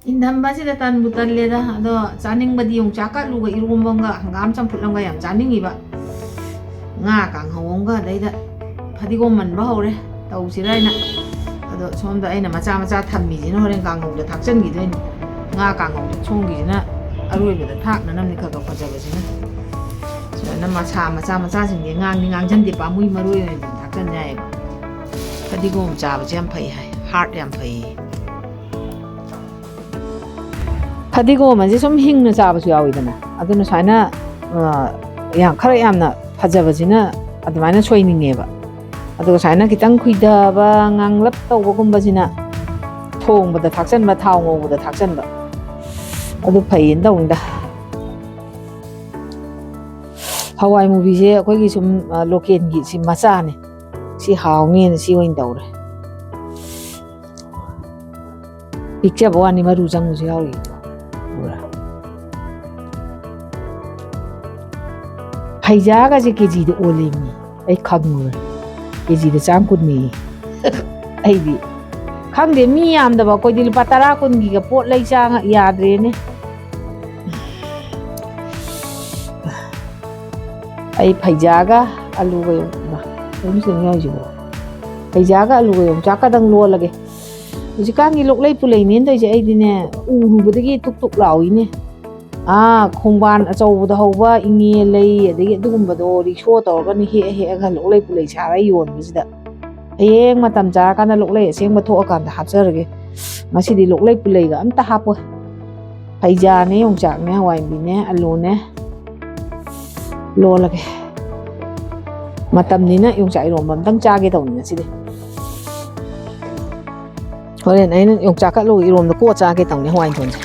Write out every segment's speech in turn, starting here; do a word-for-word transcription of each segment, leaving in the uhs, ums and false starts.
ꯏꯟꯊꯝꯕꯁꯤꯗ ꯇꯟꯕꯨ ꯇꯜꯂꯦꯗ꯫ ꯑꯗꯣ ꯆꯥꯅꯤꯡꯕꯗꯤ ꯌꯣꯡꯆꯥꯛꯀ ꯑꯂꯨꯒ ꯏꯔꯣꯝꯕ ꯑꯃꯒ ꯍꯪꯒꯥꯝ ꯆꯝꯐꯨꯠ ꯑꯃꯒ ꯌꯥꯝ ꯆꯥꯅꯤꯡꯉꯤꯕ꯫ ꯉꯥ ꯀꯥꯡꯍꯧ ꯑꯃꯒ, ꯑꯗꯩꯗ ꯐꯗꯤꯒꯣꯝ ꯃꯟꯕ ꯍꯧꯔꯦ, ꯇꯧꯁꯤꯔ ꯍꯥꯏꯅ꯫ ꯑꯗꯣ ꯁꯣꯝꯗ ꯑꯩꯅ ꯃꯆꯥ ꯃꯆꯥ ꯊꯝꯃꯤꯁꯤꯅ ꯍꯣꯔꯦꯟ ꯀꯥꯡꯍꯧꯗ ꯊꯥꯛꯆꯟꯈꯤꯗꯣꯏꯅꯤ꯫ ꯉꯥ ꯀꯥꯡꯍꯧꯗ ꯁꯣꯝꯒꯤꯁꯤꯅ ꯑꯔꯣꯏꯕꯗ ꯊꯥꯛꯅꯅꯕꯅꯤ ꯈꯔ ꯈꯔ ꯐꯖꯕꯁꯤꯅ꯫ ꯁꯨꯃꯥꯏꯅ ꯃꯁꯥ ꯃꯆꯥ ꯃꯆꯥꯁꯤꯡꯁꯦ ꯉꯥꯡꯗꯤ ꯉꯥꯡꯁꯟꯗꯦ, ꯄꯥꯝꯃꯨꯏ, ꯃꯔꯣꯏ ꯑꯣꯏꯅ ꯑꯗꯨꯝ ꯊꯥꯛꯆꯟ ꯌꯥꯏꯌꯦꯕ꯫ ꯐꯗꯤꯒꯣꯝ ꯆꯥꯕꯁꯦ ꯌꯥꯝ ꯐꯩ ꯍꯥꯏ, ꯍꯥꯔꯠ ꯌꯥꯝ ꯐꯩ꯫ ꯐꯗꯤꯒꯣꯝ ꯑꯁꯦ ꯁꯨꯝ ꯍꯤꯡꯅ ꯆꯥꯕꯁꯨ ꯌꯥꯎꯋꯤꯗꯅ, ꯑꯗꯨꯅ ꯁꯨꯃꯥꯏꯅ, ꯑ, ꯌꯥꯝ, ꯈꯔ ꯌꯥꯝꯅ ꯐꯖꯕꯁꯤꯅ ꯑꯗꯨꯃꯥꯏꯅ ꯁꯣꯏꯅꯤꯡꯉꯦꯕ꯫ ꯑꯗꯨꯒ ꯁꯨꯃꯥꯏꯅ ꯈꯤꯇꯪ ꯈꯨꯏꯊꯕ, ꯉꯥꯡꯂꯞ ꯇꯧꯕꯒꯨꯝꯕꯁꯤꯅ ꯊꯣꯡꯕꯗ ꯊꯥꯛꯆꯟꯕ, ꯊꯥꯎ ꯉꯧꯕꯗ ꯊꯥꯛꯆꯟꯕ, ꯑꯗꯨ ꯐꯩꯌꯦꯅ ꯇꯧꯅꯤꯗ꯫ ꯍꯋꯥꯏ ꯃꯨꯕꯤꯁꯦ ꯑꯩꯈꯣꯏꯒꯤ ꯁꯨꯝ, ꯑ, ꯂꯣꯀꯦꯜꯒꯤ ꯁꯤ ꯃꯆꯥꯅꯦ, ꯁꯤ ꯍꯥꯎꯅꯦꯅ ꯁꯤ ꯑꯣꯏꯅ ꯇꯧꯔꯦ꯫ ꯄꯤꯛꯆꯕ ꯋꯥꯅꯤ, ꯃꯔꯨ ꯆꯪꯕꯁꯨ ꯌꯥꯎꯔꯤ꯫ ꯎꯔꯥ? ꯐꯩꯖꯥꯒꯁꯦ ꯀꯦꯖꯤꯗ ꯑꯣꯜꯂꯦꯃꯤ꯫ ꯑꯩ ꯈꯪꯉꯨꯔꯦ꯫ ꯀꯦꯖꯤꯗ ꯆꯥꯝ ꯀꯨꯟꯅꯤ꯫ ꯑꯩꯗꯤ ꯈꯪꯗꯦ, ꯃꯤ ꯌꯥꯝꯗꯕ ꯑꯩꯈꯣꯏꯗꯤ ꯂꯨꯄꯥ ꯇꯔꯥ ꯀꯨꯟꯒꯤꯒ ꯄꯣꯠ ꯂꯩ ꯆꯥ ꯌꯥꯗ꯭ꯔꯦꯅꯦ꯫ ꯑꯩ ꯐꯩꯖꯥꯒ ꯑꯂꯨꯒ ꯌꯣꯡ-, ꯏꯃꯥ, ꯀꯩꯅꯣ ꯁꯤꯗ ꯌꯥꯎꯔꯤꯁꯤꯕꯣ? ꯐꯩꯖꯥꯒ ꯑꯂꯨꯒ ꯌꯣꯡꯆꯥꯛꯀꯗꯪ ꯂꯣꯜꯂꯒꯦ꯫ ꯍꯧꯖꯤꯛꯀꯥꯟꯒꯤ ꯂꯣꯛꯂꯩ ꯄꯨꯂꯩꯅꯦꯅ ꯇꯧꯔꯤꯁꯦ ꯑꯩꯗꯤꯅꯦ, ꯎꯔꯨꯕꯗꯒꯤ ꯇꯨꯛ ꯇꯨꯛ ꯂꯥꯎꯏꯅꯦ꯫ ꯑꯥ, ꯈꯣꯡꯕꯥꯟ ꯑꯆꯧꯕꯗ ꯍꯧꯕ ꯏꯉꯦ ꯂꯩ, ꯑꯗꯒꯤ ꯑꯗꯨꯒꯨꯝꯕꯗꯣ ꯔꯤꯛꯁꯣ ꯇꯧꯔꯒꯅꯤ ꯍꯦꯛꯑ ꯍꯦꯛꯑꯒ ꯂꯣꯛꯂꯩ ꯄꯨꯂꯩ ꯁꯥꯔ ꯌꯣꯟꯕꯁꯤꯗ꯫ ꯍꯌꯦꯡ ꯃꯇꯝ ꯆꯥꯔꯀꯥꯟꯗ ꯂꯣꯛꯂꯩ ꯑꯁꯦꯡꯕ ꯊꯣꯛꯑꯀꯥꯟꯗ ꯍꯥꯞꯆꯔꯒꯦ꯫ ꯉꯁꯤꯗꯤ ꯂꯣꯛꯂꯩ ꯄꯨꯂꯩꯒ ꯑꯝꯇ ꯍꯥꯞꯄꯣꯏ꯫ ꯐꯩꯖꯥꯅꯦ, ꯌꯣꯡꯆꯥꯛꯅꯦ, ꯍꯋꯥꯏꯕꯤꯅꯦ, ꯑꯂꯨꯅꯦ ꯂꯣꯜꯂꯒꯦ꯫ ꯃꯇꯝꯅꯤꯅ ꯌꯣꯡꯆꯥꯛ ꯏꯔꯣꯝꯕ ꯑꯝꯇꯪ ꯆꯥꯒꯦ ꯇꯧꯅꯤ ꯉꯁꯤꯗꯤ꯫ ꯍꯣꯔꯦꯟ ꯑꯩꯅ ꯌꯣꯡꯆꯥꯛꯀ ꯑꯂꯨꯒ ꯏꯔꯣꯝꯕ ꯀꯣꯠ ꯆꯥꯒꯦ ꯇꯧꯅꯤ ꯍꯋꯥꯏ ꯏꯪꯈꯣꯜꯁꯦ꯫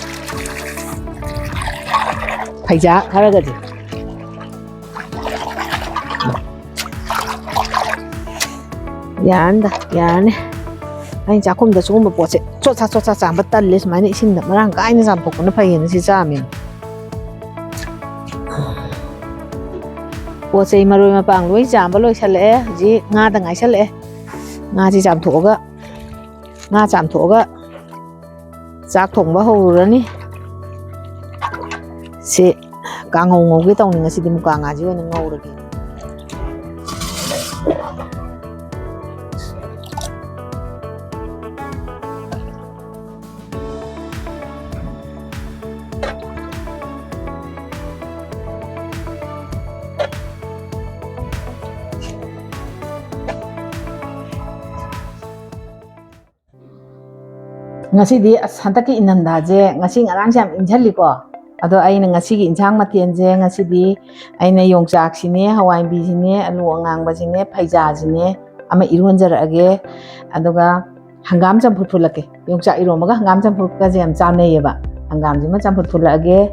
ꯐꯩꯖꯥ ꯈꯔꯒꯗꯤ꯫ ꯌꯥꯔꯅꯤꯗ, ꯌꯥꯔꯅꯤ꯫ ꯑꯩ ꯆꯥꯛꯈꯨꯝꯗ ꯁꯤꯒꯨꯝꯕ ꯄꯣꯠꯁꯦ ꯆꯣꯠꯁꯥ ꯆꯣꯠꯁꯥ ꯆꯥꯝꯕ ꯇꯜꯂꯦ꯫ ꯁꯨꯃꯥꯏꯅ ꯏꯁꯤꯡꯗ ꯃꯔꯥꯡ ꯀꯥꯏꯅ ꯆꯥꯝꯊꯣꯛꯄꯅ ꯐꯩꯌꯦꯅ ꯁꯤ ꯆꯥꯝꯃꯤꯅꯦ꯫ ꯄꯣꯠ ꯆꯩ ꯃꯔꯣꯏ ꯃꯄꯥꯡ ꯂꯣꯏ ꯆꯥꯝꯕ ꯂꯣꯏꯁꯜꯂꯛꯑꯦ꯫ ꯍꯧꯖꯤꯛ ꯉꯥꯗ ꯉꯥꯏꯁꯜꯂꯛꯑꯦ꯫ ꯉꯥꯁꯤ ꯆꯥꯝꯊꯣꯛꯑꯒ, ꯉꯥ ꯆꯥꯝꯊꯣꯛꯑꯒ ꯆꯥꯛ ꯊꯣꯡꯕ ꯍꯧꯔꯨꯔꯅꯤ꯫ ꯁꯤ ꯀꯥꯡꯍꯧ ꯉꯧꯒꯦ ꯇꯧꯅꯤ꯫ ꯉꯁꯤꯗꯤ ꯃꯨꯀꯥ ꯉꯥꯁꯤ ꯑꯣꯏꯅ ꯉꯧꯔꯒꯦ꯫ ꯉꯁꯤꯗꯤ ꯑꯁ, ꯍꯟꯗꯛꯀꯤ ꯏꯪꯊꯝꯊꯥꯁꯦ ꯉꯁꯤ ꯉꯔꯥꯡꯁꯦ ꯌꯥꯝ ꯏꯪꯁꯜꯂꯤꯀꯣ꯫ ꯑꯗꯣ ꯑꯩꯅ ꯉꯁꯤꯒꯤ ꯏꯟꯁꯥꯡ ꯃꯊꯦꯜꯁꯦ, ꯉꯁꯤꯗꯤ ꯑꯩꯅ ꯌꯣꯡꯆꯥꯛꯁꯤꯅꯦ, ꯍꯋꯥꯏꯕꯤꯁꯤꯅꯦ, ꯑꯂꯨ ꯑꯉꯥꯡꯕꯁꯤꯅꯦ, ꯐꯩꯖꯥꯁꯤꯅꯦ, ꯑꯃ ꯏꯔꯣꯟꯖꯔꯛꯑꯒꯦ꯫ ꯑꯗꯨꯒ ꯍꯪꯒꯥꯝ ꯆꯝꯐꯨꯠ ꯐꯨꯠꯂꯛꯀꯦ꯫ ꯌꯣꯡꯆꯥꯛ ꯏꯔꯣꯝꯕꯒ ꯍꯪꯒꯥꯝ ꯆꯝꯐꯨꯠꯀꯁꯦ ꯌꯥꯝ ꯆꯥꯟꯅꯩꯌꯦꯕ꯫ ꯍꯪꯒꯥꯝꯁꯤꯃ ꯆꯝꯐꯨꯠ ꯐꯨꯠꯂꯛꯑꯒꯦ꯫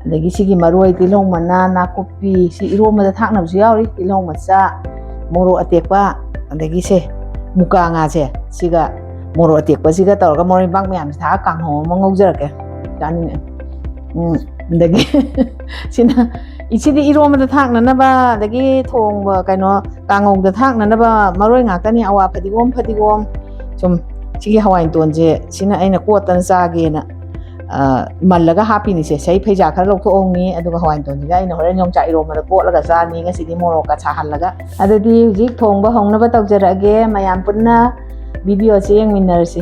ꯑꯗꯒꯤ ꯁꯤꯒꯤ ꯃꯔꯣꯏ, ꯇꯤꯜꯍꯧ ꯃꯅꯥ, ꯅꯥꯀꯨꯞꯄꯤ, ꯁꯤ ꯏꯔꯣꯝꯕꯗ ꯊꯥꯛꯅꯕꯁꯨ ꯌꯥꯎꯔꯤ꯫ ꯇꯤꯜꯍꯧ ꯃꯆꯥ, ꯃꯣꯔꯣꯛ ꯑꯇꯦꯛꯄ, ꯑꯗꯒꯤ ꯁꯦ ꯃꯨꯀꯥ ꯉꯥꯁꯦ, ꯁꯤꯒ ꯃꯣꯔꯣꯛ ꯑꯇꯦꯛꯄꯁꯤꯒ ꯇꯧꯔꯒ ꯃꯔꯣꯏ ꯃꯄꯥꯡ ꯃꯌꯥꯝꯁꯦ ꯊꯥꯛꯑꯒ ꯀꯥꯡꯍꯧ ꯑꯃ ꯉꯧꯖꯔꯛꯀꯦ꯫ ꯆꯥꯅꯤꯡꯉꯦ꯫ ꯎꯝ, ꯑꯗꯒꯤ ꯁꯤꯅ, ꯁꯤꯗꯤ ꯏꯔꯣꯝꯕꯗ ꯊꯥꯛꯅꯅꯕ, ꯑꯗꯒꯤ ꯊꯣꯡꯕ, ꯀꯩꯅꯣ, ꯀꯥꯡꯍꯧꯗ ꯊꯥꯛꯅꯅꯕ ꯃꯔꯣꯏ ꯉꯥꯛꯇꯅꯤ꯫ ꯑꯋꯥ ꯐꯗꯤꯒꯣꯝ, ꯐꯗꯤꯒꯣꯝ, ꯁꯨꯝ ꯁꯤꯒꯤ ꯍꯋꯥꯏ ꯃꯇꯣꯟꯁꯦ, ꯁꯤꯅ ꯑꯩꯅ ꯀꯣꯠꯇꯅ ꯆꯥꯒꯦꯅ, ꯑ, ꯃꯜꯂꯒ ꯍꯥꯞꯄꯤꯅꯤꯁꯦ꯫ ꯁꯤ ꯐꯩꯖꯥ ꯈꯔ ꯂꯧꯊꯣꯛꯍꯧꯅꯤ, ꯑꯗꯨꯒ ꯍꯋꯥꯏ ꯃꯇꯣꯟꯁꯤꯒ ꯑꯩꯅ ꯍꯣꯔꯦꯟ ꯌꯣꯡꯆꯥꯛ ꯏꯔꯣꯝꯕꯗ ꯀꯣꯠꯂꯒ ꯆꯥꯅꯤ ꯉꯁꯤꯗꯤ ꯃꯣꯔꯣꯛꯀ ꯁꯥꯍꯜꯂꯒ꯫ ꯑꯗꯨꯗꯤ ꯍꯧꯖꯤꯛ ꯊꯣꯡꯕ ꯍꯧꯅꯕ ꯇꯧꯖꯔꯛꯑꯒꯦ꯫ ꯃꯌꯥꯝ ꯄꯨꯟꯅ ꯚꯤꯗꯤꯑꯣꯁꯦ ꯌꯦꯡꯃꯤꯟꯅꯔꯁꯤ꯫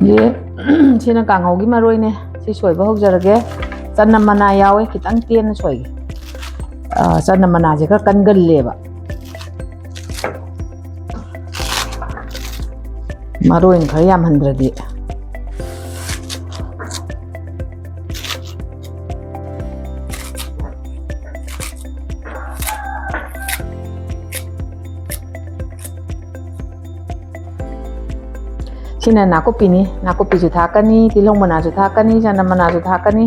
ꯁꯤ, ꯁꯤꯅ ꯀꯥꯡꯍꯧꯒꯤ ꯃꯔꯣꯏꯅꯦ꯫ ꯁꯤ ꯁꯣꯏꯕ ꯍꯧꯖꯔꯒꯦ꯫ ꯆꯅꯝ ꯃꯅꯥ ꯌꯥꯎꯋꯦ, ꯈꯤꯇꯪ ꯇꯦꯟꯅ ꯁꯣꯏꯒꯦ꯫ ꯑ, ꯆꯅꯝ ꯃꯅꯥꯁꯦ ꯈꯔ ꯀꯟꯒꯜꯂꯦꯕ꯫ ꯃꯔꯣꯏꯅ ꯈꯔ ꯌꯥꯝꯍꯟꯗ꯭ꯔꯗꯤ꯫ ꯁꯤꯅ ꯅꯥꯀꯨꯞꯄꯤꯅꯤ꯫ ꯅꯥꯀꯨꯞꯄꯤꯁꯨ ꯊꯥꯛꯀꯅꯤ, ꯇꯤꯜꯍꯧ ꯃꯅꯥꯁꯨ ꯊꯥꯛꯀꯅꯤ, ꯆꯅꯝ ꯃꯅꯥꯁꯨ ꯊꯥꯛꯀꯅꯤ꯫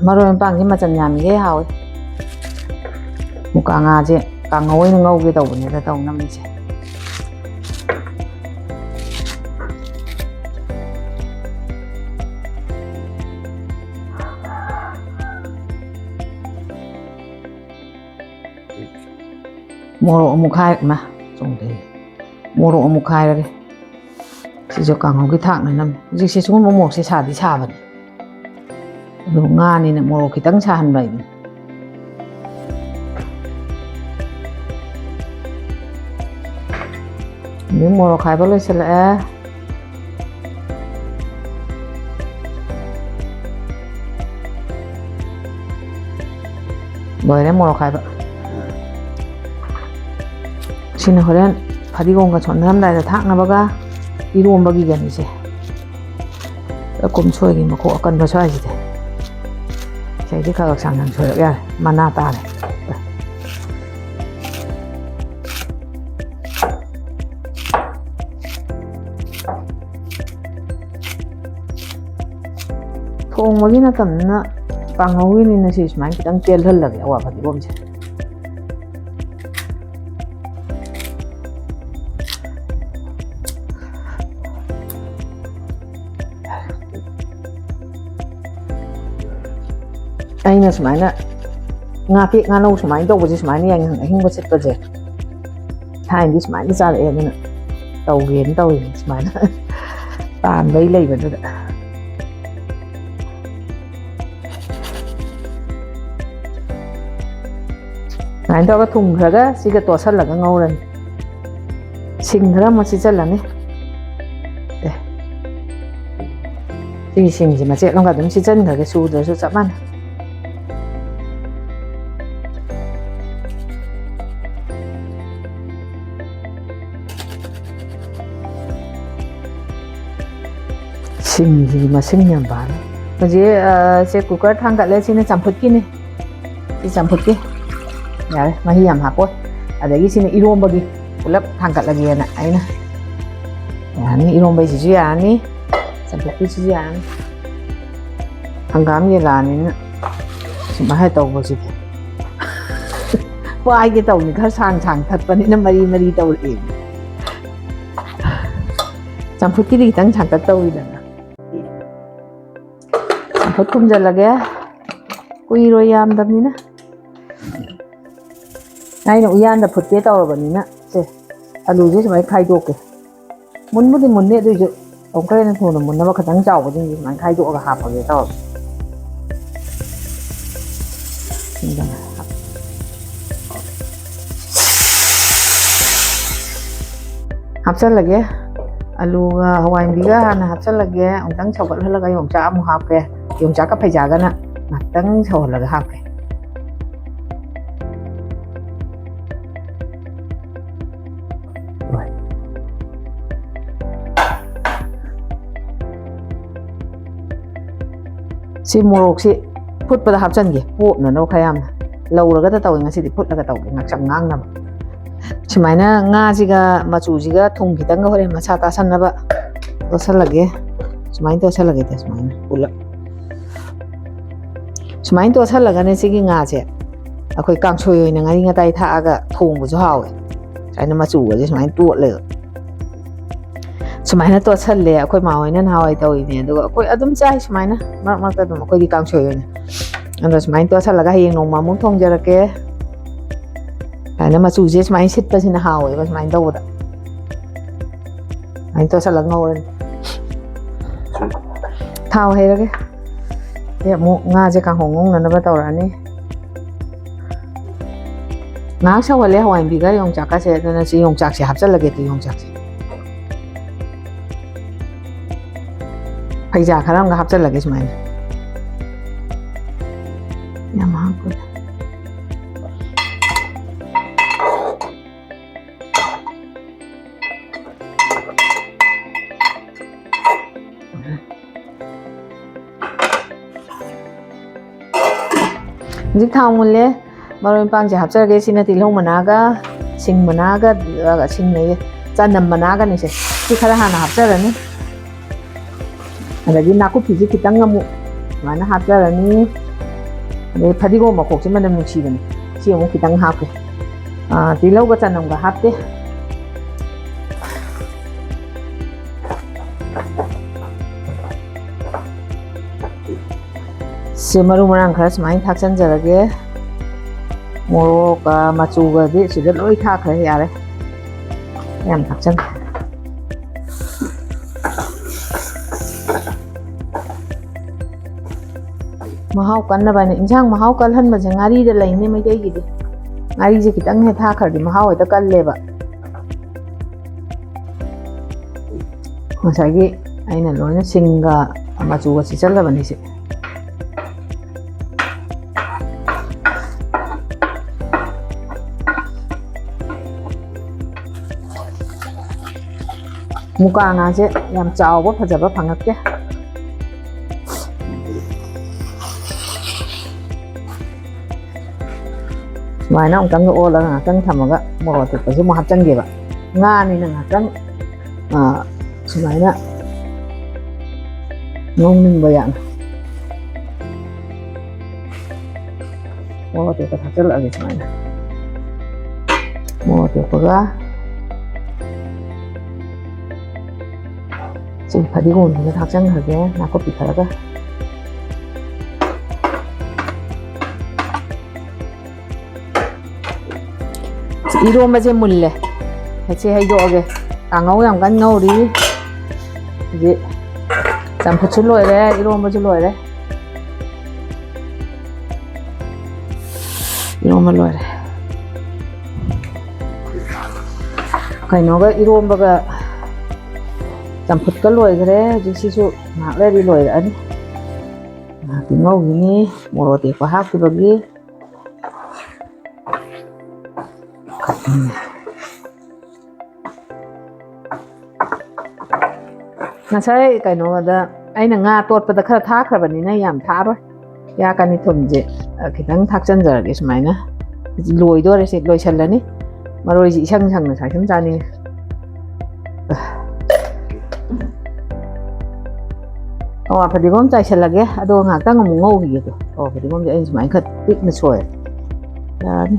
ꯃꯔꯣꯏ ꯃꯄꯥꯡꯁꯦ ꯃꯆꯜ ꯌꯥꯝꯃꯤꯈꯩ ꯍꯥꯎꯋꯤ꯫ ꯃꯨꯀꯥ ꯉꯥꯁꯦ ꯀꯥꯡꯍꯧ ꯑꯣꯏꯅ ꯉꯧꯒꯦ ꯇꯧꯕꯅꯤꯗ ꯇꯧꯅꯕꯁꯦ꯫ ꯃꯣꯔꯣꯛ ꯑꯃꯨꯛ ꯈꯥꯏ-, ꯃꯥ, ꯆꯣꯡꯊꯩ꯫ ꯃꯣꯔꯣꯛ ꯑꯃꯨꯛ ꯈꯥꯏꯔꯒꯦ꯫ ꯁꯤꯁꯨ ꯀꯥꯡꯍꯧꯒꯤ ꯊꯥꯛꯅꯅꯕꯅꯤ꯫ ꯍꯧꯖꯤꯛꯁꯦ ꯁꯤꯒꯨꯝꯕ ꯃꯣꯔꯣꯛꯁꯦ ꯁꯥꯗꯤ ꯁꯥꯕꯅꯤ, ꯑꯗꯨ ꯉꯥꯅꯤꯅ ꯃꯣꯔꯣꯛ ꯈꯤꯇꯪ ꯁꯥꯍꯟꯕ ꯍꯥꯏꯗꯨꯅꯤ꯫ ꯑꯗꯩ ꯃꯣꯔꯣꯛ ꯈꯥꯏꯕ ꯂꯣꯏꯁꯤꯜꯂꯛꯑꯦ꯫ ꯂꯣꯏꯔꯦ ꯃꯣꯔꯣꯛ ꯈꯥꯏꯕ꯫ ꯁꯤꯅ ꯍꯣꯔꯦꯟ ꯐꯗꯤꯒꯣꯝꯒ ꯁꯣꯟꯊꯔꯝꯗꯥꯏꯗ ꯊꯥꯛꯅꯕꯒ ꯏꯔꯣꯝꯕꯒꯤꯒꯅꯤꯁꯦ꯫ ꯀꯨꯝ ꯁꯣꯏꯒꯤ ꯃꯈꯣꯛ ꯑꯀꯟꯕ ꯁ꯭ꯋꯥꯏꯁꯤꯗꯤ꯫ ꯁꯤꯗꯩꯗꯤ ꯈꯔ ꯈꯔ ꯁꯥꯡ ꯁꯥꯡ ꯁꯣꯏꯔꯛ ꯌꯥꯔꯦ꯫ ꯃꯅꯥ ꯇꯥꯔꯦ꯫ ꯊꯣꯡꯕꯒꯤ ꯅꯠꯇꯕꯅꯤꯅ ꯀꯥꯡꯍꯧꯒꯤꯅꯤꯅ ꯁꯤ ꯁꯨꯃꯥꯏꯅ ꯈꯤꯇꯪ ꯇꯦꯜꯍꯜꯂꯒꯦ ꯑꯋꯥ ꯐꯗꯤꯒꯣꯝꯁꯦ꯫ ꯑꯩꯅ ꯁꯨꯃꯥꯏꯅ ꯉꯥꯇꯦꯛ ꯉꯥꯅꯧ ꯁꯨꯃꯥꯏꯅ ꯇꯧꯕꯁꯦ, ꯁꯨꯃꯥꯏꯅ ꯌꯥꯏꯉꯪ ꯑꯍꯤꯡꯕ ꯁꯤꯠꯄꯁꯦ ꯊꯥꯏꯅꯗꯤ ꯁꯨꯃꯥꯏꯅ ꯆꯥꯔꯛꯑꯦ, ꯑꯗꯨꯅ ꯇꯧꯒꯦꯅ ꯇꯧꯔꯤꯅꯤ ꯁꯨꯃꯥꯏꯅ꯫ ꯄꯥꯟꯕꯩ ꯂꯩꯕꯗꯨꯗ꯫ ꯁꯨꯃꯥꯏꯅ ꯇꯧꯔꯒ ꯊꯨꯝ ꯈꯔꯒ ꯁꯤꯒ ꯇꯣꯠꯁꯜꯂꯒ ꯉꯧꯔꯅꯤ꯫ ꯁꯤꯡ ꯈꯔ ꯑꯃꯨꯛ ꯁꯤꯠꯆꯜꯂꯅꯤ꯫ ꯑꯦ, ꯁꯤꯒꯤ ꯁꯤꯡꯁꯦ ꯃꯆꯦꯠ ꯑꯃꯒ ꯑꯗꯨꯝ ꯁꯤꯠꯆꯟꯈ꯭ꯔꯒꯦ, ꯁꯨꯗ꯭ꯔꯁꯨ ꯆꯞ ꯃꯥꯟꯅꯩ꯫ ꯁꯤꯡꯁꯤꯗꯤ ꯃꯁꯤꯡ ꯌꯥꯝ ꯄꯥꯜꯂꯦ꯫ ꯍꯧꯖꯤꯛ, ꯑ, ꯁꯦ ꯀꯨꯀꯔ ꯊꯥꯡꯒꯠꯂꯦ꯫ ꯁꯤꯅ ꯆꯝꯐꯨꯠꯀꯤꯅꯤ꯫ ꯁꯤ ꯆꯝꯐꯨꯠꯀꯤ꯫ ꯌꯥꯔꯦ, ꯃꯍꯤ ꯌꯥꯝ ꯍꯥꯞꯄꯣꯏ꯫ ꯑꯗꯒꯤ ꯁꯤꯅ ꯏꯔꯣꯝꯕꯒꯤ ꯄꯨꯂꯞ ꯊꯥꯡꯒꯠꯂꯒꯦꯅ ꯑꯩꯅ꯫ ꯌꯥꯔꯅꯤ, ꯏꯔꯣꯝꯕꯩꯁꯤꯁꯨ ꯌꯥꯔꯅꯤ, ꯆꯝꯐꯨꯠꯀꯤꯁꯤꯁꯨ ꯌꯥꯔꯅꯤ꯫ ꯍꯪꯒꯥꯝ ꯌꯦꯂꯥꯅꯤꯅ ꯁꯨꯃꯥꯏꯅ ꯇꯧꯕꯁꯤꯗꯤ꯫ ꯄꯥꯏꯒꯦ ꯇꯧꯅꯤ, ꯈꯔ ꯁꯥꯡ ꯁꯥꯡ ꯊꯠꯄꯅꯤꯅ ꯃꯔꯤ ꯃꯔꯤ ꯇꯧꯔꯛꯑꯦ꯫ ꯆꯝꯐꯨꯠꯀꯤꯗꯤ ꯈꯤꯇꯪ ꯁꯥꯡꯇꯛ ꯇꯧꯋꯤꯗꯅ꯫ ꯆꯝꯐꯨꯠ ꯊꯨꯝꯖꯤꯜꯂꯒꯦ꯫ ꯀꯨꯏꯔꯣꯏ ꯌꯥꯝꯗꯕꯅꯤꯅ꯫ ꯑꯩꯅ ꯎꯌꯥꯟꯗ ꯐꯨꯠꯀꯦ ꯇꯧꯔꯕꯅꯤꯅ ꯁꯦ, ꯑꯂꯨꯁꯦ ꯁꯨꯃꯥꯏꯅ ꯈꯥꯏꯗꯣꯛꯀꯦ꯫ ꯃꯨꯟꯕꯨꯗꯤ ꯃꯨꯟꯅꯤ, ꯑꯗꯨꯏꯁꯨ ꯑꯃꯨꯛꯀ ꯍꯦꯟꯅ ꯊꯨꯅ ꯃꯨꯟꯅꯕ ꯈꯤꯇꯪ ꯆꯥꯎꯕꯁꯤꯡꯁꯦ ꯁꯨꯃꯥꯏꯅ ꯈꯥꯏꯗꯣꯛꯑꯒ ꯍꯥꯞꯄꯒꯦ ꯇꯧꯔꯦ꯫ ꯍꯥꯞꯆꯜꯂꯒꯦ꯫ ꯑꯂꯨꯒ ꯍꯋꯥꯏꯃꯨꯕꯤꯒ ꯍꯥꯟꯅ ꯍꯥꯞꯆꯜꯂꯒꯦ꯫ ꯑꯃꯨꯛꯇꯪ ꯁꯧꯒꯠꯍꯜꯂꯒ ꯌꯣꯡꯆꯥꯛ ꯑꯃꯨꯛ ꯍꯥꯞꯀꯦ꯫ ꯌꯣꯡꯆꯥꯛꯀ ꯐꯩꯖꯥꯒꯅ ꯉꯥꯛꯇꯪ ꯁꯧꯍꯜꯂꯒ ꯍꯥꯞꯀꯦ꯫ ꯁꯤ ꯃꯣꯔꯣꯛꯁꯤ ꯐꯨꯠꯄꯗ ꯍꯥꯞꯆꯤꯟꯒꯦ, ꯄꯣꯞꯅꯅꯕ ꯈꯔ ꯌꯥꯝꯅ꯫ ꯂꯧꯔꯒꯗ ꯇꯧꯋꯦ ꯉꯁꯤꯗꯤ, ꯐꯨꯠꯂꯒ ꯇꯧꯒꯦ, ꯉꯥꯛꯁꯪ ꯉꯥꯡꯅꯕ꯫ ꯁꯨꯃꯥꯏꯅ ꯉꯥꯁꯤꯒ ꯃꯆꯨꯁꯤꯒ ꯊꯨꯝ ꯈꯤꯇꯪꯒ ꯍꯣꯔꯦꯟ ꯃꯁꯥ ꯇꯥꯁꯟꯅꯕ ꯇꯣꯠꯁꯜꯂꯒꯦ꯫ ꯁꯨꯃꯥꯏꯅ ꯇꯣꯠꯁꯜꯂꯒꯦ, ꯁꯨꯃꯥꯏꯅ ꯄꯨꯂꯞ꯫ ꯁꯨꯃꯥꯏꯅ ꯇꯣꯠꯁꯜꯂꯒꯅꯦ, ꯁꯤꯒꯤ ꯉꯥꯁꯦ ꯑꯩꯈꯣꯏ ꯀꯥꯡꯁꯣꯏ ꯑꯣꯏꯅ ꯉꯥꯔꯤ ꯉꯇꯥꯏ ꯊꯥꯛꯑꯒ ꯊꯣꯡꯕꯁꯨ ꯍꯥꯎꯋꯦ꯫ ꯁꯨꯃꯥꯏꯅ ꯃꯆꯨꯒꯁꯦ ꯁꯨꯃꯥꯏꯅ ꯇꯣꯠꯂꯦꯕ꯫ ꯁꯨꯃꯥꯏꯅ ꯇꯣꯠꯁꯜꯂꯦ꯫ ꯑꯩꯈꯣꯏ ꯃꯥ ꯍꯣꯏꯅ ꯅꯍꯥꯟꯋꯥꯏ ꯇꯧꯔꯤꯅꯦ, ꯑꯗꯨꯒ ꯑꯩꯈꯣꯏ ꯑꯗꯨꯝ ꯆꯥꯏ ꯁꯨꯃꯥꯏꯅ, ꯃꯔꯛ ꯃꯔꯛꯇ ꯑꯗꯨꯝ ꯑꯩꯈꯣꯏꯗꯤ ꯀꯥꯡꯁꯣꯏ ꯑꯣꯏꯅ꯫ ꯑꯗꯣ ꯁꯨꯃꯥꯏꯅ ꯇꯣꯠꯁꯜꯂꯒ ꯍꯌꯦꯡ ꯅꯣꯡꯃ ꯑꯃꯨꯛ ꯊꯣꯡꯖꯔꯛꯀꯦ꯫ ꯁꯨꯃꯥꯏꯅ ꯃꯆꯨꯁꯦ ꯁꯨꯃꯥꯏꯅ ꯁꯤꯠꯄꯁꯤꯅ ꯍꯥꯎꯋꯦꯕ, ꯁꯨꯃꯥꯏꯅ ꯇꯧꯕꯗ꯫ ꯁꯨꯃꯥꯏꯅ ꯇꯣꯠꯁꯜꯂꯒ ꯉꯧꯔꯅꯤ꯫ ꯊꯥꯎ ꯍꯩꯔꯒꯦ꯫ ꯑꯗꯩ ꯑꯃꯨꯛ ꯉꯥꯁꯦ ꯀꯥꯡꯍꯧ ꯉꯧꯅꯅꯕ ꯇꯧꯔꯛꯑꯅꯤ꯫ ꯉꯥꯏꯍꯥꯛ ꯁꯧꯍꯜꯂꯦ ꯍꯋꯥꯏꯃꯨꯕꯤꯒ ꯌꯣꯡꯆꯥꯛꯀꯁꯦ, ꯑꯗꯨꯅ ꯁꯤ ꯌꯣꯡꯆꯥꯛꯁꯦ ꯍꯥꯞꯆꯜꯂꯒꯦ, ꯑꯗꯨ ꯌꯣꯡꯆꯥꯛꯁꯦ꯫ ꯐꯩꯖꯥ ꯈꯔ ꯑꯃꯒ ꯍꯥꯞꯆꯜꯂꯒꯦ ꯁꯨꯃꯥꯏꯅ꯫ ꯌꯥꯝ ꯍꯥꯞꯄꯣꯏ꯫ ꯍꯧꯖꯤꯛ ꯊꯥꯎ ꯃꯨꯜꯂꯦ꯫ ꯃꯔꯣꯏ ꯃꯄꯥꯡꯁꯦ ꯍꯥꯞꯆꯔꯒꯦ꯫ ꯁꯤꯅ ꯇꯤꯜꯍꯧ ꯃꯅꯥꯒ, ꯁꯤꯡ ꯃꯅꯥꯒ, ꯑꯗꯨꯒ ꯁꯤꯡ ꯂꯩꯌꯦ, ꯆꯅꯝ ꯃꯅꯥꯒꯅꯤꯁꯦ꯫ ꯁꯤ ꯈꯔ ꯍꯥꯟꯅ ꯍꯥꯞꯆꯔꯅꯤ꯫ ꯑꯗꯒꯤ ꯅꯥꯀꯨꯞꯄꯤꯁꯦ ꯈꯤꯇꯪ ꯑꯃꯨꯛ ꯁꯨꯃꯥꯏꯅ ꯍꯥꯞꯆꯔꯅꯤ꯫ ꯑꯗꯩ ꯐꯗꯤꯒꯣꯝ ꯃꯈꯣꯛꯁꯦ ꯃꯅꯝ ꯅꯨꯡꯁꯤꯕꯅꯦ꯫ ꯁꯤ ꯑꯃꯨꯛ ꯈꯤꯇꯪ ꯍꯥꯞꯀꯦ꯫ ꯑꯥ, ꯇꯤꯜꯍꯧꯒ ꯆꯅꯝꯒ ꯍꯥꯞꯇꯦ꯫ ꯁꯤ ꯃꯔꯨ ꯃꯔꯥꯡ ꯈꯔ ꯁꯨꯃꯥꯏꯅ ꯊꯥꯛꯆꯟꯖꯔꯒꯦ꯫ ꯃꯣꯔꯣꯛꯀ ꯃꯆꯨꯒꯗꯤ ꯁꯤꯗ ꯂꯣꯏ ꯊꯥꯛꯈ꯭ꯔꯦ, ꯌꯥꯔꯦ꯫ ꯌꯥꯝ ꯊꯥꯛꯆꯟꯈ꯭ꯔꯦ꯫ ꯃꯍꯥꯎ ꯀꯟꯅꯕ ꯍꯥꯏꯅ, ꯏꯟꯁꯥꯡ ꯃꯍꯥꯎ ꯀꯜꯍꯟꯕꯁꯦ ꯉꯥꯔꯤꯗ ꯂꯩꯅꯦ ꯃꯩꯇꯩꯒꯤꯗꯤ꯫ ꯉꯥꯔꯤꯁꯦ ꯈꯤꯇꯪ ꯍꯦꯛ ꯊꯥꯛꯈ꯭ꯔꯗꯤ ꯃꯍꯥꯎ ꯍꯦꯛꯇ ꯀꯜꯂꯦꯕ꯫ ꯉꯁꯥꯏꯒꯤ ꯑꯩꯅ ꯂꯣꯏꯅ ꯁꯤꯡꯒ ꯃꯆꯨꯒ ꯆꯤꯆꯜꯂꯕꯅꯤ ꯁꯤ꯫ ꯃꯨꯀꯥ ꯉꯥꯁꯦ ꯌꯥꯝ ꯆꯥꯎꯕ ꯐꯖꯕ ꯐꯪꯉꯛꯇꯦ꯫ ꯁꯨꯃꯥꯏꯅ ꯑꯃꯨꯛꯇꯪꯒ ꯑꯣꯜꯂꯒ ꯉꯥꯛꯇꯪ ꯊꯝꯃꯒ ꯃꯣꯔꯣꯛ ꯑꯇꯦꯛꯄꯁꯨ ꯑꯃꯨꯛ ꯍꯥꯞꯆꯤꯟꯒꯦꯕ꯫ ꯉꯥꯅꯤꯅ ꯉꯥꯛꯇꯪ, ꯑ, ꯁꯨꯃꯥꯏꯅ ꯉꯧꯅꯤꯡꯕ ꯌꯥꯝ꯫ ꯃꯣꯔꯣꯛ ꯑꯇꯦꯛꯄ ꯊꯥꯛꯆꯜꯂꯛꯑꯒꯦ ꯁꯨꯃꯥꯏꯅ꯫ ꯃꯣꯔꯣꯛ ꯑꯇꯦꯛꯄꯒ ꯁꯤ ꯐꯗꯤꯒꯣꯝꯁꯤꯒ ꯊꯥꯛꯆꯟꯈ꯭ꯔꯒꯦ, ꯅꯥꯀꯨꯞꯄꯤ ꯈꯔꯒ꯫ ꯏꯔꯣꯝꯕꯁꯦ ꯃꯨꯜꯂꯦ꯫ ꯁꯤ ꯍꯩꯗꯣꯛꯑꯒꯦ꯫ ꯀꯥꯡꯉꯧ ꯌꯥꯝ ꯀꯟꯅ ꯉꯧꯔꯤ꯫ ꯍꯧꯖꯤꯛ ꯆꯝꯐꯨꯠꯁꯨ ꯂꯣꯏꯔꯦ, ꯏꯔꯣꯝꯕꯁꯨ ꯂꯣꯏꯔꯦ꯫ ꯏꯔꯣꯝꯕ ꯂꯣꯏꯔꯦ꯫ ꯀꯩꯅꯣꯒ ꯏꯔꯣꯝꯕꯒ ꯆꯝꯐꯨꯠꯀ ꯂꯣꯏꯈ꯭ꯔꯦ꯫ ꯍꯧꯖꯤꯛ ꯁꯤꯁꯨ ꯉꯥꯏꯍꯥꯛ ꯂꯩꯔꯗꯤ ꯂꯣꯏꯔꯛꯑꯅꯤ꯫ ꯉꯥꯏꯍꯥꯛꯇꯤ ꯉꯧꯈꯤꯅꯤ, ꯃꯣꯔꯣꯛ ꯑꯇꯦꯛꯄ ꯍꯥꯞꯈꯤꯕꯒꯤ꯫ ꯉꯁꯥꯏ ꯀꯩꯅꯣꯗ ꯑꯩꯅ ꯉꯥ ꯇꯣꯠꯄꯗ ꯈꯔ ꯊꯥꯛꯈ꯭ꯔꯕꯅꯤꯅ ꯌꯥꯝ ꯊꯥꯛꯑꯔꯣꯏ꯫ ꯌꯥꯛꯀꯅꯤ ꯊꯨꯝꯁꯦ, ꯑ, ꯈꯤꯇꯪ ꯊꯥꯛꯆꯟꯖꯔꯒꯦ ꯁꯨꯃꯥꯏꯅ꯫ ꯂꯣꯏꯗꯣꯔꯦ ꯁꯤ, ꯂꯣꯏꯁꯜꯂꯅꯤ꯫ ꯃꯔꯣꯏꯁꯤ ꯏꯁꯪ ꯁꯪꯅ ꯁꯥꯏꯁꯨꯝ ꯆꯥꯅꯤꯡꯉꯤ꯫ ꯑꯋꯥ ꯐꯗꯤꯒꯣꯝ ꯆꯥꯏꯁꯜꯂꯒꯦ, ꯑꯗꯣ ꯉꯥꯏꯍꯥꯛꯇꯪ ꯑꯃꯨꯛ ꯉꯧꯈꯤꯒꯦ꯫ ꯑꯗꯣ ꯑꯋꯥ ꯐꯗꯤꯒꯣꯝꯁꯦ ꯑꯩꯅ ꯁꯨꯃꯥꯏꯅ ꯈꯔ ꯄꯤꯛꯅ ꯁꯣꯏꯔꯦ꯫ ꯌꯥꯔꯅꯤ꯫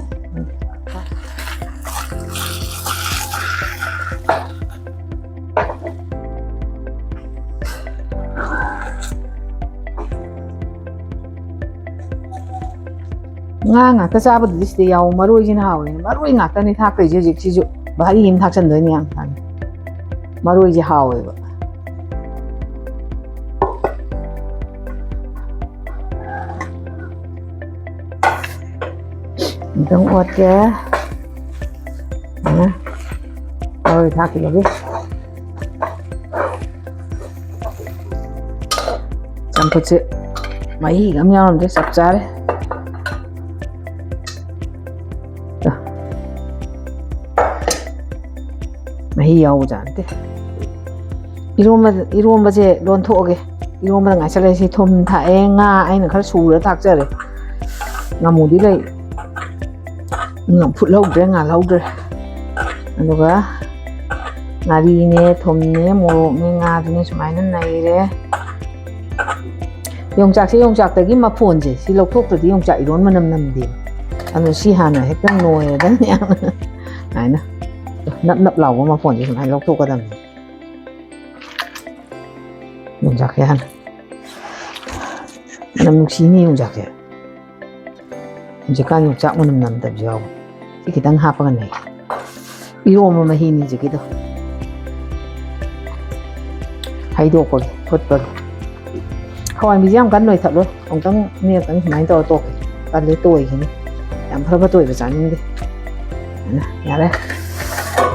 ꯉꯥ ꯉꯥꯛꯇ ꯆꯥꯕꯗꯨꯗꯤ ꯁꯤꯗ ꯌꯥꯎ, ꯃꯔꯣꯏꯁꯤꯅ ꯍꯥꯎꯋꯦ꯫ ꯃꯔꯣꯏ ꯉꯥꯛꯇꯅꯤ ꯊꯥꯛꯇꯣꯏꯁꯦ ꯍꯧꯖꯤꯛꯁꯤꯁꯨ꯫ ꯚꯥꯔꯤ ꯑꯃ ꯊꯥꯛꯆꯟꯗꯣꯏꯅꯦ ꯌꯥꯝ ꯊꯥꯡꯉꯦ꯫ ꯃꯔꯣꯏꯁꯦ ꯍꯥꯎꯋꯦꯕ꯫ ꯑꯃꯨꯛꯇꯪ ꯑꯣꯠꯀꯦ꯫ ꯁꯨꯃꯥꯏꯅ ꯃꯔꯣꯏ ꯊꯥꯛꯈꯤꯕꯒꯤ꯫ ꯆꯝꯐꯨꯠꯁꯦ ꯃꯍꯤꯒ ꯑꯝ ꯌꯥꯎꯔꯝꯗ꯭ꯔꯦ, ꯆꯞ ꯆꯥꯔꯦ꯫ ꯃꯍꯤ ꯌꯥꯎꯕꯖꯥꯠ ꯅꯠꯇꯦ꯫ ꯏꯔꯣꯝꯕ, ꯏꯔꯣꯝꯕꯁꯦ ꯂꯣꯟꯊꯣꯛꯑꯒꯦ꯫ ꯏꯔꯣꯝꯕꯗ ꯉꯥꯏꯁꯜꯂꯛꯏꯁꯦ ꯊꯨꯝ ꯊꯥꯛꯑꯦ, ꯉꯥ ꯑꯩꯅ ꯈꯔ ꯁꯨꯔ ꯊꯥꯛꯆꯔꯦ꯫ ꯉꯥꯃꯨꯗꯤ ꯂꯩ꯫ ꯉꯥ ꯐꯨꯠꯍꯧꯗ꯭ꯔꯦ, ꯉꯥꯜꯍꯧꯗ꯭ꯔꯦ꯫ ꯑꯗꯨꯒ ꯉꯥꯔꯤꯅꯦ, ꯊꯨꯝꯅꯦ, ꯃꯣꯔꯣꯛꯅꯦ, ꯉꯥꯗꯨꯅꯦ ꯁꯨꯃꯥꯏꯅ ꯅꯩꯔꯦ꯫ ꯌꯣꯡꯆꯥꯛꯁꯦ, ꯌꯣꯡꯆꯥꯛꯇꯒꯤ ꯃꯐꯣꯟꯁꯦ ꯁꯤ ꯂꯧꯊꯣꯛꯇ꯭ꯔꯗꯤ ꯌꯣꯡꯆꯥꯛ ꯏꯔꯣꯟ ꯃꯅꯝ ꯅꯝꯗꯦꯕ꯫ ꯑꯗꯨ ꯁꯤ ꯍꯥꯟꯅ ꯍꯦꯛꯇ ꯅꯣꯏꯔꯗꯅꯦ꯫ ꯁꯨꯃꯥꯏꯅ ꯅꯞ ꯅꯞ ꯂꯥꯎꯕ ꯃꯐꯣꯟꯁꯦ ꯁꯨꯃꯥꯏꯅ ꯂꯧꯊꯣꯛꯀꯗꯕꯅꯤ꯫ ꯌꯣꯡꯆꯥꯛꯁꯦ ꯍꯥꯟꯅ꯫ ꯃꯅꯝ ꯅꯨꯡꯁꯤꯅꯤ ꯌꯣꯡꯆꯥꯛꯁꯦ꯫ ꯍꯧꯖꯤꯛꯀꯥꯟ ꯌꯣꯡꯆꯥꯛ ꯃꯅꯝ ꯅꯝꯗꯕꯁꯨ ꯌꯥꯎꯕ꯫ ꯁꯤ ꯈꯤꯇꯪ ꯍꯥꯞꯄꯒꯅꯦ꯫ ꯏꯔꯣꯝꯕ ꯃꯍꯤꯅꯤ ꯍꯧꯖꯤꯛꯀꯤꯗꯣ꯫ ꯍꯩꯗꯣꯛꯄꯒꯤ, ꯐꯨꯠꯄꯒꯤ꯫ ꯍꯋꯥꯏ ꯃꯤꯁꯦ ꯌꯥꯝ ꯀꯟꯅ ꯅꯣꯏꯊꯠꯂꯣꯏ꯫ ꯑꯃꯨꯛꯇꯪ ꯅꯦꯛꯇꯪ ꯁꯨꯃꯥꯏꯅ ꯇꯧꯔ ꯇꯣꯛꯀꯦ꯫ ꯇꯜꯂꯦ, ꯇꯣꯏꯈꯤꯅꯤ꯫ ꯌꯥꯝ ꯐꯔꯕ ꯇꯣꯏꯕ ꯆꯥꯅꯤꯡꯗꯦ꯫ ꯑꯗꯨꯅ ꯌꯥꯔꯦ꯫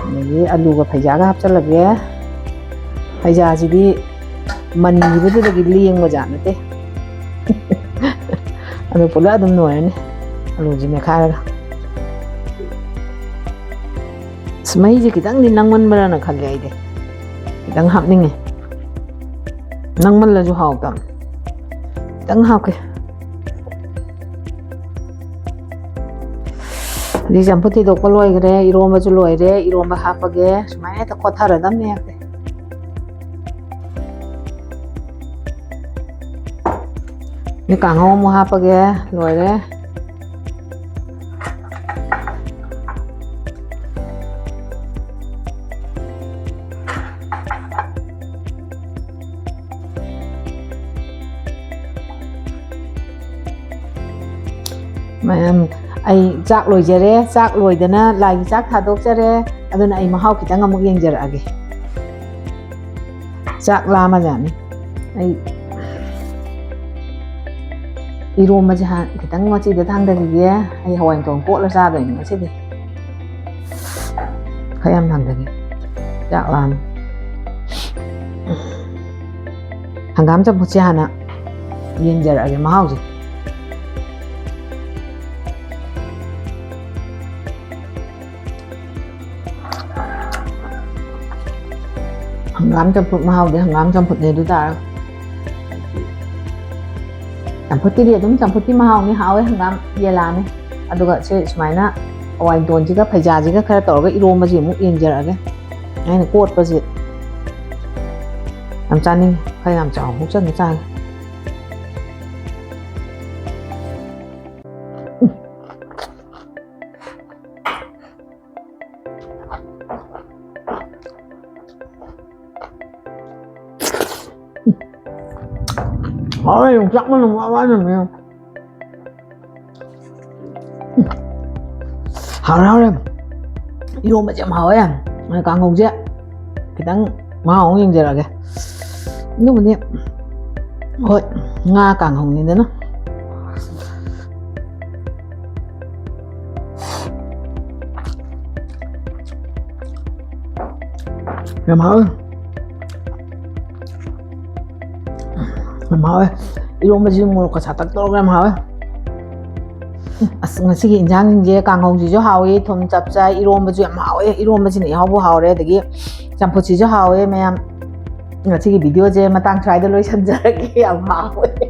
ꯑꯗꯒꯤ ꯑꯂꯨꯒ ꯐꯩꯖꯥꯒ ꯍꯥꯞꯆꯜꯂꯒꯦ꯫ ꯐꯩꯖꯥꯁꯤꯗꯤ ꯃꯟꯈꯤꯕꯗꯨꯗꯒꯤ ꯂꯦꯡꯕ ꯖꯥꯠ ꯅꯠꯇꯦ꯫ ꯑꯗꯨ ꯄꯨꯂꯞ ꯑꯗꯨꯝ ꯅꯣꯏꯔꯅꯤ꯫ ꯑꯂꯨꯁꯤ ꯃꯦꯠꯈꯥꯏꯔꯒ꯫ ꯑꯁ, ꯃꯍꯤꯁꯦ ꯈꯤꯇꯪꯗꯤ ꯅꯪꯃꯟꯕ꯭ꯔꯥꯅ ꯈꯜꯂꯦ ꯑꯩꯗꯤ꯫ ꯈꯤꯇꯪ ꯍꯥꯞꯅꯤꯡꯉꯦ꯫ ꯅꯪꯃꯜꯂꯁꯨ ꯍꯥꯎꯇꯕꯅꯤ꯫ ꯈꯤꯇꯪ ꯍꯥꯞꯀꯦ꯫ ꯍꯧꯖꯤꯛ ꯆꯝꯐꯨꯠ ꯊꯤꯗꯣꯛꯄ ꯂꯣꯏꯈ꯭ꯔꯦ, ꯏꯔꯣꯝꯕꯁꯨ ꯂꯣꯏꯔꯦ, ꯏꯔꯣꯝꯕ ꯍꯥꯞꯄꯒꯦ꯫ ꯁꯨꯃꯥꯏꯅ ꯍꯦꯛꯇ ꯀꯣꯠꯊꯔꯗꯕꯅꯦ ꯍꯦꯛꯇ꯫ ꯑꯗꯩ ꯀꯥꯡꯍꯧ ꯑꯃꯨꯛ ꯍꯥꯞꯄꯒꯦ, ꯂꯣꯏꯔꯦ꯫ ꯃꯌꯥꯝ, ꯑꯩ ꯆꯥꯛ ꯂꯣꯏꯖꯔꯦ, ꯆꯥꯛ ꯂꯣꯏꯗꯅ ꯂꯥꯏꯒꯤ ꯆꯥꯛ ꯊꯥꯗꯣꯛꯆꯔꯦ꯫ ꯑꯗꯨꯅ ꯑꯩ ꯃꯍꯥꯎ ꯈꯤꯇꯪ ꯑꯃꯨꯛ ꯌꯦꯡꯖꯔꯛꯑꯒꯦ꯫ ꯆꯥꯛ ꯂꯥꯝꯃꯖꯥꯠꯅꯤ꯫ ꯑꯩ ꯏꯔꯣꯝꯕꯁꯦ ꯍꯥꯟ ꯈꯤꯇꯪ ꯃꯆꯤꯗ ꯊꯥꯡꯗꯈꯤꯒꯦ꯫ ꯑꯩ ꯍꯋꯥꯏ ꯃꯇꯣꯟ ꯀꯣꯠꯂ ꯆꯥꯗꯣꯏꯅꯦ ꯉꯁꯤꯗꯤ꯫ ꯈꯔ ꯌꯥꯝ ꯊꯥꯡꯗꯒꯦ꯫ ꯆꯥꯛ ꯂꯥꯝꯃꯦ꯫ ꯍꯪꯒꯥꯝ ꯆꯝꯐꯨꯠꯁꯦ ꯍꯥꯟꯅ ꯌꯦꯡꯖꯔꯛꯑꯒꯦ ꯃꯍꯥꯎꯁꯦ꯫ ꯍꯪꯒꯥꯝ ꯆꯝꯐꯨꯠ ꯃꯍꯥꯎꯗꯤ ꯍꯪꯒꯥꯝ ꯆꯝꯐꯨꯠꯅꯦ ꯑꯗꯨ ꯇꯥꯔꯒ꯫ ꯆꯝꯐꯨꯠꯀꯤꯗꯤ ꯑꯗꯨꯝ ꯆꯝꯐꯨꯠꯀꯤ ꯃꯍꯥꯎꯅꯤ, ꯍꯥꯎꯋꯦ, ꯍꯪꯒꯥꯝ ꯌꯦꯂꯥꯅꯤ꯫ ꯑꯗꯨꯒ ꯁꯤ ꯁꯨꯃꯥꯏꯅ ꯍꯋꯥꯏ ꯃꯇꯣꯟꯁꯤꯒ ꯐꯩꯖꯥꯁꯤꯒ ꯈꯔ ꯇꯧꯔꯒ ꯏꯔꯣꯝꯕꯁꯤ ꯑꯃꯨꯛ ꯌꯦꯡꯖꯔꯛꯑꯒꯦ꯫ ꯑꯩꯅ ꯀꯣꯠꯄꯁꯦ ꯌꯥꯝ ꯆꯥꯅꯤꯡꯉꯤ, ꯈꯔ ꯌꯥꯝ ꯆꯥꯎ ꯑꯃꯨꯛ ꯆꯪꯉ ꯆꯥꯒꯦ꯫ ꯍꯥꯎꯔꯦ, ꯌꯣꯡꯆꯥꯛ ꯃꯅꯝ ꯋꯥ ꯋꯥ ꯅꯝꯃꯦ꯫ ꯍꯥꯎꯔꯦ, ꯍꯥꯎꯔꯦ꯫ ꯏꯔꯣꯝꯕꯁꯦ ꯌꯥꯝ ꯍꯥꯎꯋꯦ꯫ ꯀꯥꯡꯍꯧꯁꯦ ꯈꯤꯇꯪ ꯃꯍꯥꯎ ꯑꯃ ꯌꯦꯡꯖꯔꯛꯑꯒꯦ꯫ ꯑꯗꯨꯕꯨꯗꯤ ꯍꯣꯏ, ꯉꯥ ꯀꯥꯡꯍꯧꯅꯤꯗꯅ꯫ ꯌꯥꯝ ꯍꯥꯎꯋꯦ꯫ ꯌꯥꯝ ꯍꯥꯎꯋꯦ꯫ ꯏꯔꯣꯝꯕꯁꯤ ꯃꯣꯔꯣꯛꯀ ꯁꯥꯇꯛ ꯇꯧꯔꯒ ꯌꯥꯝ ꯍꯥꯎꯋꯦ꯫ ꯑꯁ, ꯉꯁꯤꯒꯤ ꯏꯟꯖꯥꯡꯁꯤꯡꯁꯦ, ꯀꯥꯡꯍꯧꯁꯤꯁꯨ ꯍꯥꯎꯋꯤ, ꯊꯨꯝ ꯆꯞ ꯆꯥꯏ, ꯏꯔꯣꯝꯕꯁꯨ ꯌꯥꯝ ꯍꯥꯎꯋꯦ, ꯏꯔꯣꯝꯕꯁꯤꯅ ꯏꯍꯥꯎꯕꯨ ꯍꯥꯎꯔꯦ, ꯑꯗꯒꯤ ꯆꯝꯐꯨꯠꯁꯤꯁꯨ ꯍꯥꯎꯋꯦ ꯃꯌꯥꯝ꯫ ꯉꯁꯤꯒꯤ ꯚꯤꯗꯤꯑꯣꯁꯦ ꯃꯇꯥꯡ ꯁ꯭ꯋꯥꯏꯗ ꯂꯣꯏꯁꯟꯖꯔꯒꯦ꯫ ꯌꯥꯝ ꯍꯥꯎꯋꯦ꯫